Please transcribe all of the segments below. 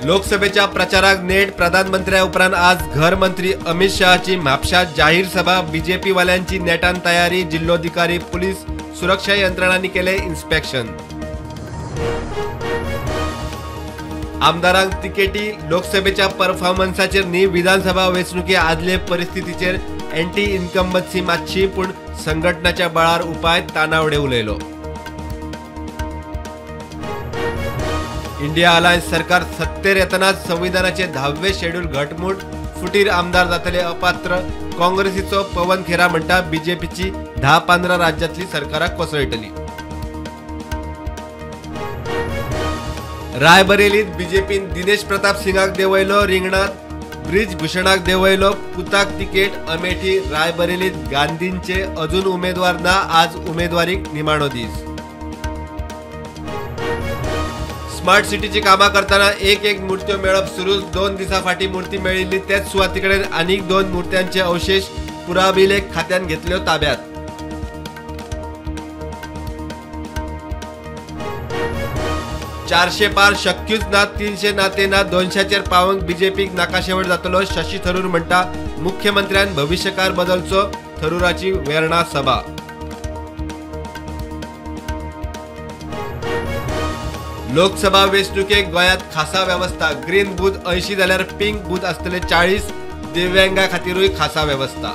लोकसभेच्या प्रचाराक नेट. प्रधानमंत्र्या उपरांत आज घर मंत्री अमित शहाची म्हापशां जाहीर सभा. बीजेपी वाल्यांची नेटान तयारी. जिल्होधिकारी, पुलीस, सुरक्षा यंत्रणांनी केले इन्स्पेक्शन. आमदारांक तिकेटी. लोकसभेच्या परफॉर्मन्साचेर न्ही, विधानसभा वेंचणुके आदले परिस्थितीचेर एंटी इन्कम्बन्सी मातशी, पूण संघटनाच्या बळार उपाय, तानावडे उलयलो. इंडिया अलायन्स सरकार सत्तेर येतनाच संविधानाचे 10वें शेड्यूल घटमूट. फुटीर आमदार जातले अपात्र. काँग्रेसीचो पवन खेरा म्हणटा बीजेपीची 10-15 राज्यांतली सरकारां कोसळटली. रायबरेलीत बीजेपीन दिनेश प्रताप सिंगाक देंवयलो रिंगणात. ब्रिज भूषणाक देंवयलो पुताक तिकेट. अमेठी रायबरेलीत गांधींचे अजून उमेदवार ना. आज उमेदवारीक निमाणो दीस. स्मार्ट सिटीची कामां करतना एक एक मूर्त्यो मेळप सुरूच. 2 दिसां फाटीं मूर्ती मेळिल्ली तेच सुवाते कडेन आनीक 2 मूर्त्यांचे अवशेष पुराभिलेख खात्यान घेतल्यो ताब्यात. 400 पार शक्यूच ना, 300 ना ते ना, 200चेर पावंक बीजेपीक नाकाशेवट जातलो. शशी थरूर म्हणटा मुख्यमंत्र्यान भविष्यकार बदलचो. थरूराची वेर्णा सभा. लोकसभा वेंचणुकेक गोंयांत खासा वेवस्था. ग्रीन बूथ 80 जाल्यार पिंक बूथ आसतले 40. दिव्यांगा खातीरूय खासा वेवस्था.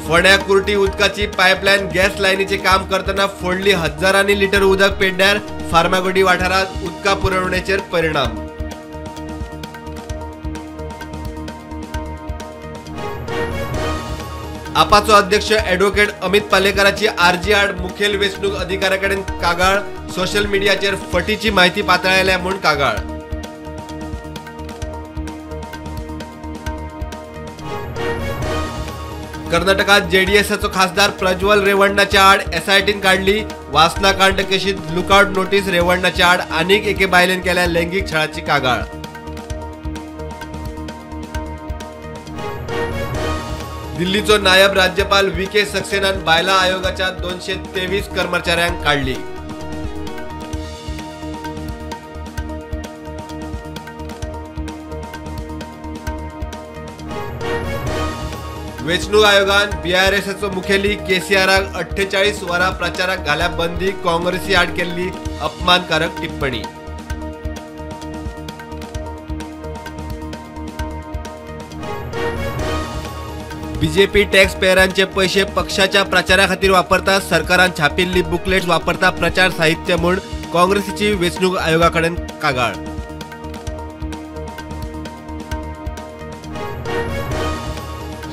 फोंड्या कुर्टी उदकाची पायपलायन गॅस लायनीचें काम करतना फोडली. हजारांनी लिटर उदक पेड्ड्यार. फार्मागुडी वाठारांत उदका पुरवणेचेर परिणाम. आपाचो अध्यक्ष ॲडव्होकेट अमित पालेकराची आरजी आड मुखेल वेंचणूक अधिकाऱ्याकडेन कागाळ. सोशल मिडियाचेर फटीची माहिती पातळायल्या म्हूण कागाळ. कर्नाटकात जेडीएसचो खासदार प्रज्वल रेवण्णाच्या आड एसआयटीन काडली वासनाकांड केशीत लुकआउट नोटीस. रेवण्णाच्या आड आनीक एके बायलेन केल्या लैंगिक छळाची कागाळ. दिल्लीचो नायब राज्यपाल व्ही के सक्सेनान बायलां आयोगाच्या 223 कर्मचाऱ्यांक काडली. वेंचणूक आयोगान बीआरएसचो मुखेली केसीआराक 48 वरां प्रचाराक घाल्या बंदी. काँग्रेसी आड केल्ली अपमानकारक टिप्पणी. बीजेपी टॅक्स पेयरांचे पैसे पक्षाच्या प्रचारा खातीर वापरता. सरकारान छापिल्ली बुकलेट्स वापरता प्रचार साहित्य म्हूण काँग्रेसीची वेंचणूक आयोगा कडेन कागाळ.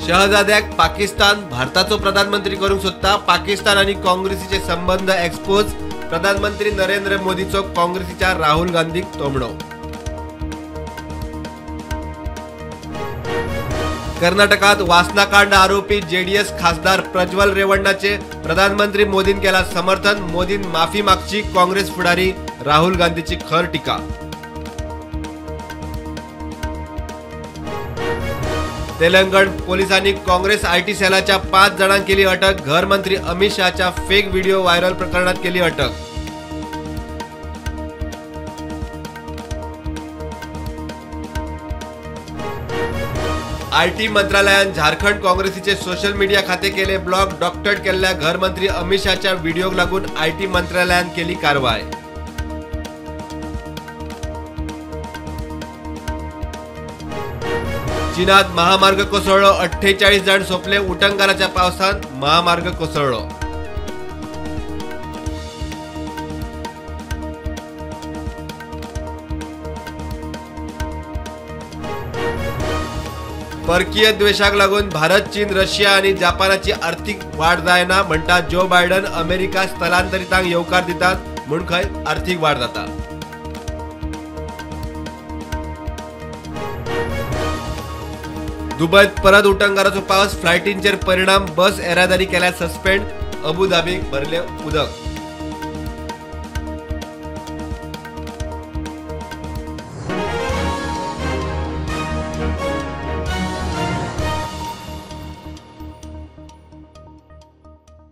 शहजाद्याक पाकिस्तान भारताचो प्रधानमंत्री करूंक सोदता. पाकिस्तान आनी काँग्रेसीचे संबंध एक्सपोज. प्रधानमंत्री नरेंद्र मोदीचो काँग्रेसीच्या राहुल गांधीक तोमणो. कर्नाटकात वासनाकांड आरोपी जेडीएस खासदार प्रज्वल रेवण्णाचे प्रधानमंत्री मोदीन केला समर्थन. मोदीन माफी मागची. काँग्रेस फुडारी राहुल गांधीची खर टीका. तेलंगण पोलिसांनी काँग्रेस IT सेलाच्या 5 जणांक केली अटक. घर मंत्री अमित शहाच्या फेक व्हिडिओ व्हायरल प्रकरणात केली अटक. IT मंत्रालयान झारखंड काँग्रेसीचे सोशल मीडिया खाते केले ब्लॉक. डॉक्टर्ड केल्ल्या घर मंत्री अमित शहाच्या व्हिडिओक लागून IT मंत्रालयान केली कारवाय. चीनात महामार्ग कोसळ्ळो. 48 जाण सोंपले. उटंगाराच्या पावसांत महामार्ग कोसळ्ळो. परकीय द्वेषाक लागून भारत, चीन, रशिया आनी जपानाची आर्थिक वाड जायना म्हणटा जो बायडन. अमेरिका स्थलांतरितांक येवकार दितात म्हूण खंय आर्थिक वाड जाता. दुबयत परत उटंगाराचो पावस. फ्लायटींचेर परिणाम. बस येरादारी केल्या सस्पेंड. अबुधाबीक भरले उदक.